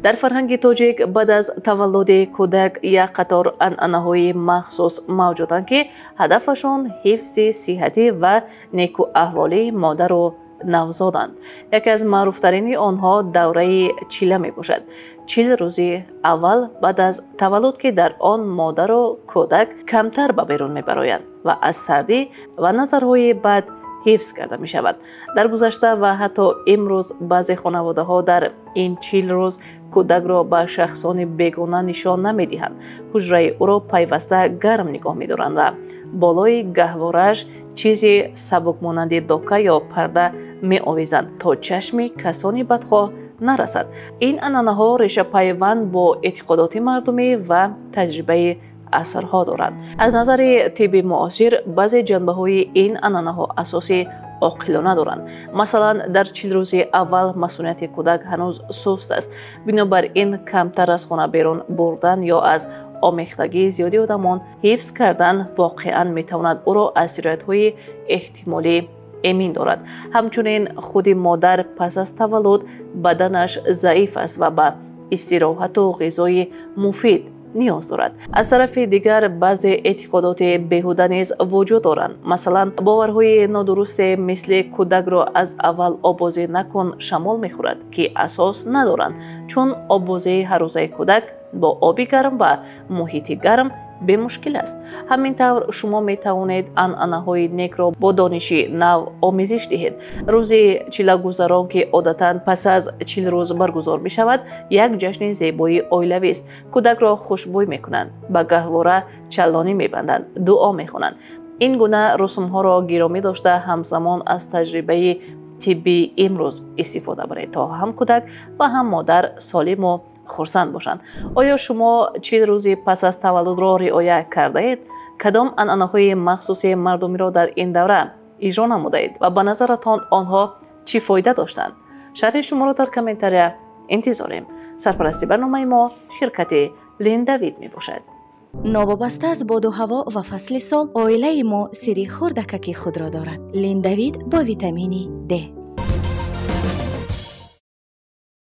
Дар фарҳанги тоҷик баъд аз таваллуди кӯдак як қатор анъанаҳои махсус мавҷуданд, ки ҳадафашон ҳифзи сиҳатӣ ва некӯаҳволии модару навзоданд. Яке аз маъруфтарини онҳо давраи чила мебошад. 40 рӯзи аввал баъд аз таваллуд, ки дар он модару кӯдак камтар ба берун мебароянд ва аз сардӣ ва назарҳои бад ҳифз карда мешавад. Дар гузашта ва ҳатто имрӯз баъзе хонаводаҳо дар ин 40 рӯз кӯдакро ба шахсони бегона нишон намедиҳанд, ҳуҷраи ӯро пайваста гарм нигоҳ медоранд ва болои гаҳворааш чизи сабукмонанди дока ё парда меовезанд, то чашми касони бадхоҳ нарасад. Ин анъанаҳо решапайванд бо эътиқодоти мардумӣ ва таҷрибаи асрҳо доранд. Аз назари тибби муосир баъзе ҷанбаҳои ин анъанаҳо асоси оқилона доранд. Масалан, дар 40 рӯзи аввал масунияти кӯдак ҳанӯз суст аст, бинобар ин камтар аз хона берун бурдан ё аз омехтагии зиёди одамон ҳифз кардан воқеан метавонад ӯро аз сироятҳои эҳтимолӣ эмин дорад. Ҳамчунин худи модар пас аз таваллуд баданаш заиф аст ва ба истироҳату ғизои муфид ниёз дорад. Аз тарафи дигар баъзе эътиқодоти беҳуда низ вуҷуд доранд. Масалан, боварҳои нодурусте мисли кӯдакро аз аввал обозӣ накун, шамол мехӯрад, ки асос надоранд, чун обозии ҳаррӯзаи кӯдак бо оби гарм ва муҳити гарм бемушкил аст. Ҳамин тавр шумо метавонед анъанаҳои некро бо дониши нав омезиш диҳед. Рӯзи чилагузарон, ки одатан пас аз 40 рӯз баргузор мешавад, як ҷашни зебои оилавист. Кӯдакро хушбӯй мекунанд, ба гаҳвора чаллонӣ мебанданд, дуо мехонанд. Ин гуна русумҳоро гиромӣ дошта, ҳамзамон аз таҷрибаи тиббии имрӯз истифода баред, то ҳам кӯдак ва ҳам модар солиму хурсанд бошанд. Оё шумо 40 рӯзи пас аз таваллудро риоя кардаед? Кадом анъанаҳои махсуси мардумиро дар ин давра иҷро намудаед ва ба назаратон онҳо чӣ фоида доштанд? Шарҳи шуморо дар комментария интизорем. Сарпарасти барномаи мо ширкати Линдавид мебошад. Новобаста аз боду ҳаво ва фасли сол, оилаи мо сири хурдакаки худро дорад. Линдавид бо витамини Д.